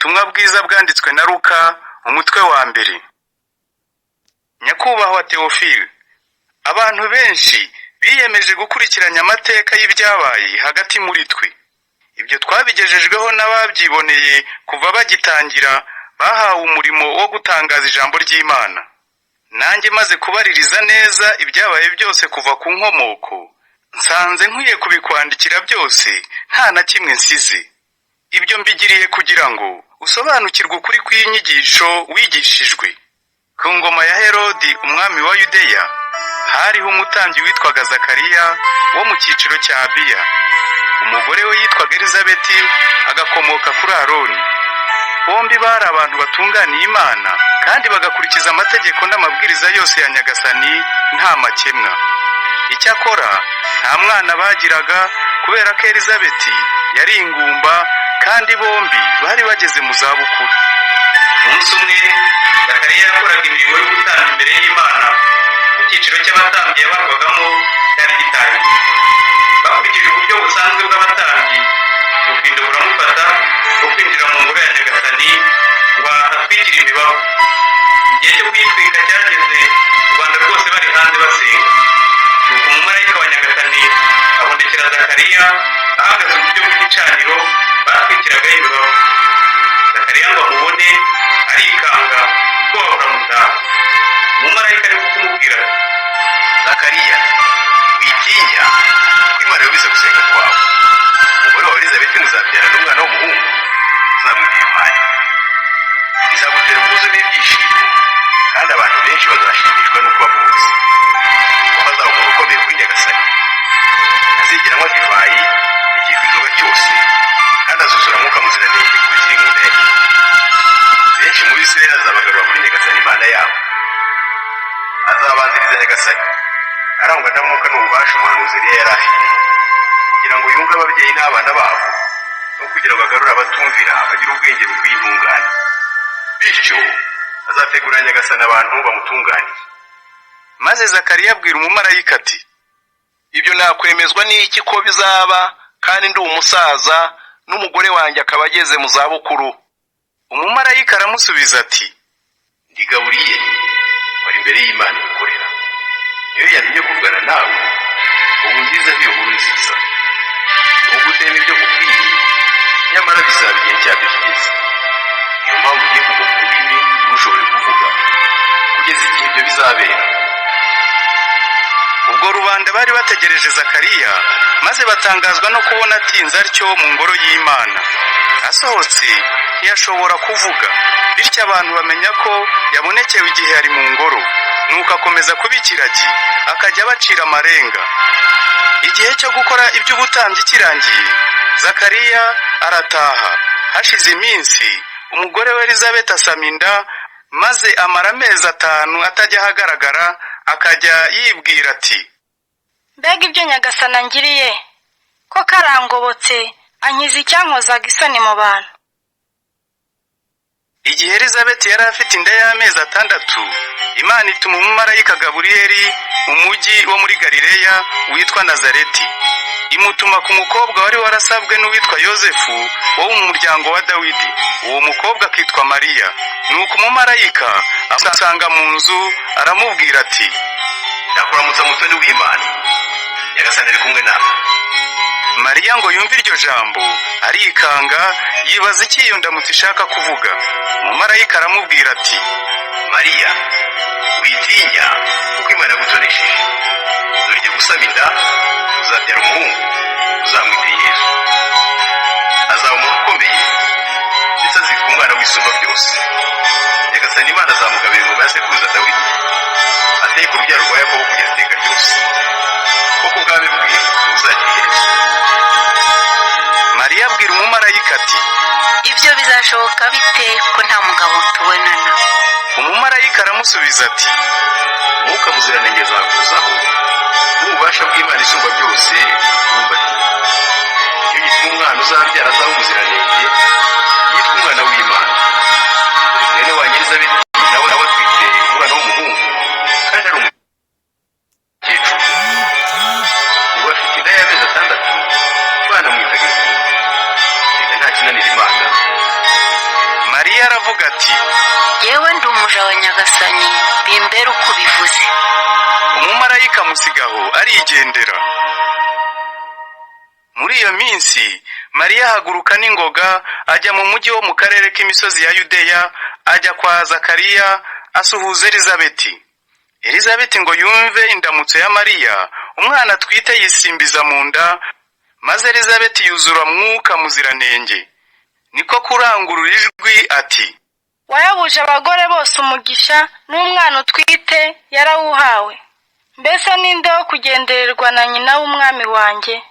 Ubutumwa bwiza bwanditswe na Luka, umutwe wa mbere. Nyakubahwa Teofile, abantu benshi biyemeje gukurikiranya amateka y'ibyabaye hagati muri twe. Ibyo twabigejejweho n'ababyiboneye kuva bagitangira, bahawe umurimo wo gutangaza ijambo ry'Imana. Nanjye maze kubaririza neza ibyabaye byose kuva ku nkomoko, nsanze nkwiye kubikwandikira byose nta na kimwe nsize. Ibyo mbigiriye kugira ngo usobanukirwe ukuri kw'inyigisho wigishijwe. Ku ngoma ya Herodi umwami wa Yudeya, hariho umutambyi witwaga Zakariya wo mu cyiciro cya Abiya. Umugore we yitwaga Elizabeti, agakomoka kuri Aroni. Bombi bari abantu batunganiye Imana kandi bagakurikiza amategeko n'amabwiriza yose ya Nyagasani nta makemwa. Icyakora nta mwana bagiraga kubera ko Elizabeti yari ingumba kandi bombi bari bageze mu zabukuru. Umunsi umwe Zakariya yakoraga imirimo yo gutamba imbere y'Imana, kuko icyiciro cy'abatambyi yabarwagamo cyari gitangiye. Bakurikije uburyo busanzwe bw'abatambyi, ubufindo buramufata bwo kwinjira mu ngoro ya Nyagasani ngo ahatwikire imibavu. Igihe cyo kuyitwika cyageze, rubanda rwose bari hanze basenga. Nuko umumarayika wa Nyagasani abonekera Zakariya ahagaze iburyo bw'igicaniro batwikiragaho imibavu. Zakariya ngo amubone arikanga, ubwoba buramutaha. Umumarayika ari kumubwira ati: Zakariya, witinya, kuko Imana yumvise gusenga kwawe. Umugore wawe Elizabeti muzabyarana umwana w'umuhungu, uzamwita Yohani. Bizagutera ubwuzu n'ibyishimo, kandi abantu benshi bazashimishwa n'uko wavutse, kuko azaba umuntu ukomeye kuri Nyagasani. Ntazigera anywa divayi n'icyitwa inzoga cyose, kandi azuzura Mwuka Muziranenge kuva akiri mu nda ya nyina. Benshi muri Isirayeli azabagarura kuri Nyagasani Imana yabo. Azabanziriza Nyagasani arangwa na Mwuka n'ububasha umuhanuzi Eliya yari afite, kugira ngo yunge ababyeyi n'abana babo, no kugira ngo agarure abatumvira bagire ubwenge bukwiye intungane. Bityo azategurira Nyagasani abantu bamutunganiye. Maze Zakariya abwira umumarayika ati: Ibyo nakwemezwa n'iki ko bizaba kandi ndi umusaza, n'umugore wanjye akaba ageze mu zabukuru? Umumarayika aramusubiza ati: Ndi Gaburiyeli, wari imbere y'Imana igukorera. Niyo yantumye kuvugana nawe ubu ngizeho iyo nkuru nziza. Nubwo utema ibyo nkubwiye, nyamara bizaba igihe cyabyo kigeze. Niyo mpamvu ugiye kuguma ururimi ntushobore kuvuga kugeza igihe ibyo bizabera. Ubwo rubanda bari bategereje Zakariya, maze batangazwa no kubona atinze atyo mu ngoro y'Imana. Asohotse ntiyashobora kuvuga, bityo abantu bamenya ko yabonekewe igihe yari mu ngoro. Nuko akomeza kuba ikiragi, akajya abacira amarenga. Igihe cyo gukora iby'ubutambyi kirangiye, Zakariya arataha. Hashize iminsi, umugore we Elizabeth asama inda, maze amara amezi 5 atajya ahagaragara, akajya yibwira ati: Mbega ibyo Nyagasani angiriye ko karangobotse, ankiza icyankozaga isoni mu bantu! Igihe Elizabeth yari afite inda y'amezi 6, Imana ituma umumarayika Gaburiyeli mu mujyi wo muri Galileya witwa Nazareti. Imutuma ku mukobwa wari warasabwe n'uwitwa Yosefu wo mu muryango wa Dawidi, uwo mukobwa akitwa Mariya. Nuko umumarayika amusanga mu nzu, aramubwira ati: Ndakuramutsa, mutoni w'Imana, Nyagasani ari kumwe nawe. Mariya ngo yumve iryo jambo arikanga, yibaza icyo iyo ndamutso ishaka kuvuga. Umumarayika aramubwira ati: Mariya, witinya, kuko Imana yagutonesheje. Dore ugiye gusama inda, uzabyara umuhungu, uzamwite Yesu. Azaba umuntu ukomeye, ndetse azitwa Umwana w'Isumba Byose. Nyagasani Imana azamugabira ingoma ya sekuruza Dawidi, ategeka urubyaro rwa Yakobo kugeza iteka ryose. Koko ubwami bwe buzagira iherezo. Mariya abwira umumarayika ati: Ibyo bizashoboka bite ko nta mugabo tubonana? Umumarayika aramusubiza ati: Mwuka Muziranenge azakuzaho, n'ububasha bw'Imana Isumba Byose bukubumbatiye. Nicyo gituma umwana uzabyara azaba umuziranenge, yitwa Umwana w'Imana. Dore mwene wanyu Elizabeti nawe atwite umwana w'umuhungu, kandi ari umukecuru. Ubu afite inda y'amezi 6, banamwitaga ingumba. Erega nta kinanira Imana. Umuja wa Nyagasani, bimbere uko ubivuze. Umumarayika amusigaho arigendera. Muri iyo minsi Mariya ahaguruka n'ingoga ajya mu mujyi wo mu karere k'imisozi ya Yudeya, ajya kwa Zakariya asuhuza Elizabeti. Elizabeti ngo yumve indamutso ya Mariya, umwana atwite yisimbiza mu nda, maze Elizabeti yuzura Mwuka Muziranenge. Niko kurangurura ijwi ati: Wayabuje abagore bose umugisha, n'umwana utwite yarawuhawe. Mbese ninde wo kugendererwa na nyina w'umwami wanjye?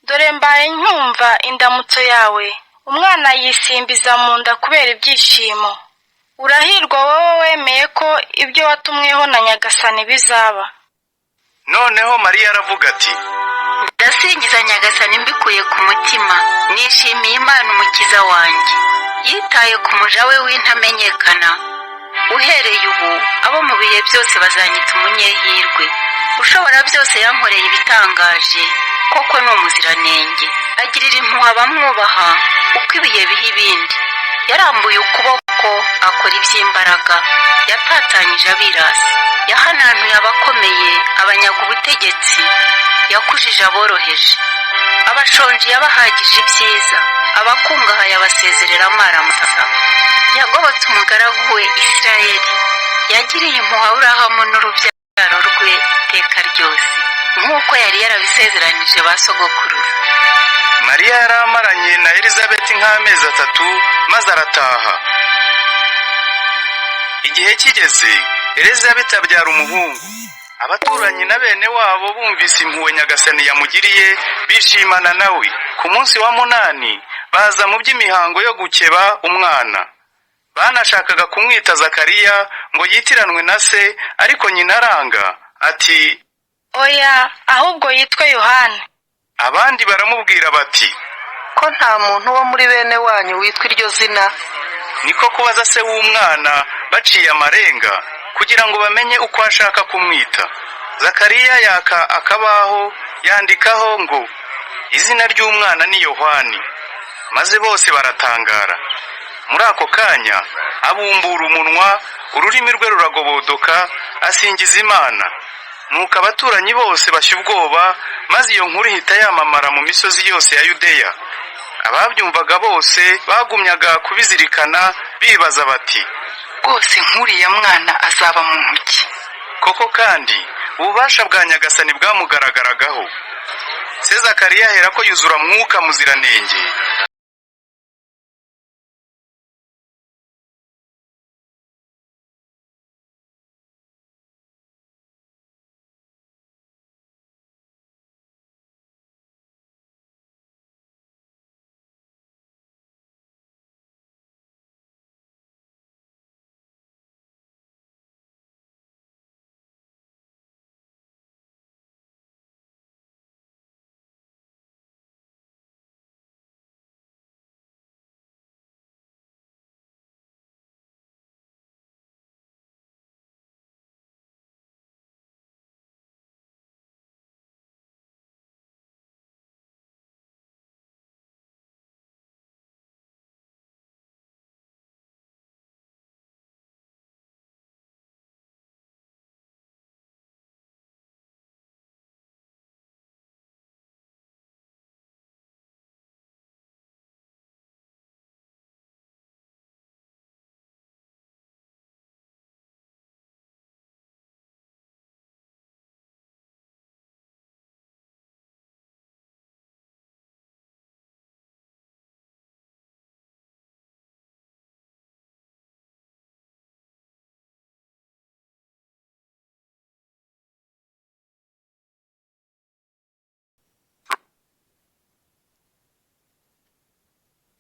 Dore mbaye ncyumva indamutso yawe, umwana yisimbiza mu nda kubera ibyishimo. Urahirwa wowe wemeye ko ibyo watumweho na Nyagasani bizaba. Noneho Mariya aravuga ati: Ndasingiza Nyagasani mbikuye ku mutima, nishimiye Imana umukiza wanjye. Yitaye ku muja we w'intamenyekana. Uhereye ubu abo mu bihe byose bazanyita umunyehirwe. Ushobora byose yankoreye ibitangaje, koko ni umuziranenge. Agirira impuhwe abamwubaha uko ibihe biha ibindi. Yarambuye ukuboko akora iby'imbaraga, yatatanyije abirasi, yahanantuye abakomeye abanyaga ubutegetsi, yakujije aboroheje, abashonji yabahagije ibyiza, abakungahaye abasezerera amaramasa. Yagobotse umugaragu we Isirayeli, yagiriye impuhwe Aburahamu n'urubyaro rwe iteka ryose, nk'uko yari yarabisezeranije ba sogokuruza. Mariya yari amaranye na Elizabeti nk'amezi 3, maze arataha. Igihe kigeze Elizabeti abyara umuhungu. Abaturanyi na bene wabo bumvise impuhwe Nyagasani yamugiriye, bishimana nawe. Ku munsi wa 8 baza mu by'imihango yo gukeba umwana. Banashakaga kumwita Zakariya ngo yitiranwe na se, ariko nyina aranga ati: Oya, ahubwo yitwe Yohana. Abandi baramubwira bati: Ko nta muntu wo muri bene wanyu witwa iryo zina. Niko kubaza se w'umwana baciye amarenga kugira ngo bamenye uko ashaka kumwita. Zakariya yaka akabaho yandikaho ngo: izina ry'umwana ni Yohani. Maze bose baratangara. Muri ako kanya abumbura umunwa, ururimi rwe ruragobodoka, asingiza Imana. Nuko abaturanyi bose bashya ubwoba, maze iyo nkuru ihita yamamara mu misozi yose ya Yudeya. Ababyumvaga bose bagumyaga kubizirikana bibaza bati: Rwose nk'uriya mwana azaba mu ntoki. Koko kandi ububasha bwa Nyagasani bwamugaragaragaho. Se Zakariya aherako yuzura Mwuka Muziranenge.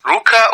Luka.